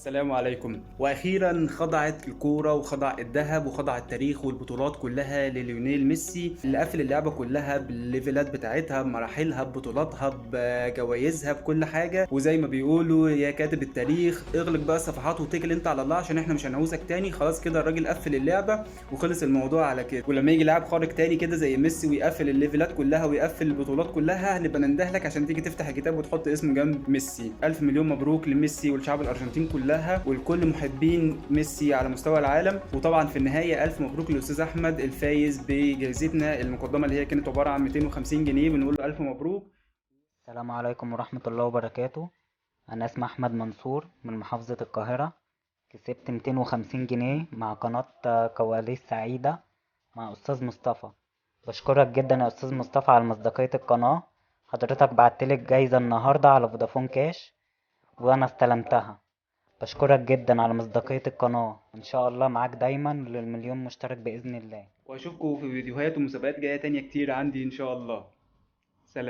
السلام عليكم. واخيرا خضعت الكورة وخضع الذهب وخضع التاريخ والبطولات كلها لليونيل ميسي، اللي قفل اللعبة كلها بالليفلات بتاعتها، بمراحلها، ببطولاتها، بجوائزها، بكل حاجة. وزي ما بيقولوا يا كاتب التاريخ اغلق بقى الصفحات واتكل انت على الله عشان احنا مش هنعوزك تاني. خلاص كده الراجل قفل اللعبة وخلص الموضوع على كده. ولما يجي لاعب خارق تاني كده زي ميسي ويقفل الليفلات كلها ويقفل البطولات كلها، هنبقى نندهلك عشان تيجي تفتح الكتاب وتحط اسمه جنب ميسي. الف مليون مبروك لميسي ولشعب الارجنتين كلها ولكل محبين ميسي على مستوى العالم. وطبعا في النهاية الف مبروك للاستاذ احمد الفايز بجائزتنا المقدمة اللي هي كانت عبارة عن 250 جنيه، بنقول له الف مبروك. السلام عليكم ورحمة الله وبركاته. أنا اسمي أحمد منصور من محافظة القاهرة، كسبت 250 جنيه مع قناة كواليس سعيدة مع أستاذ مصطفى. بشكرك جدا يا أستاذ مصطفى على مصداقية القناة. حضرتك بعتلي الجايزة النهاردة على فودافون كاش وأنا استلمتها. بشكرك جدا على مصداقية القناة، إن شاء الله معاك دايما للمليون مشترك بإذن الله. واشوفكم في فيديوهات ومسابقات جاية تانية كتير عندي ان شاء الله.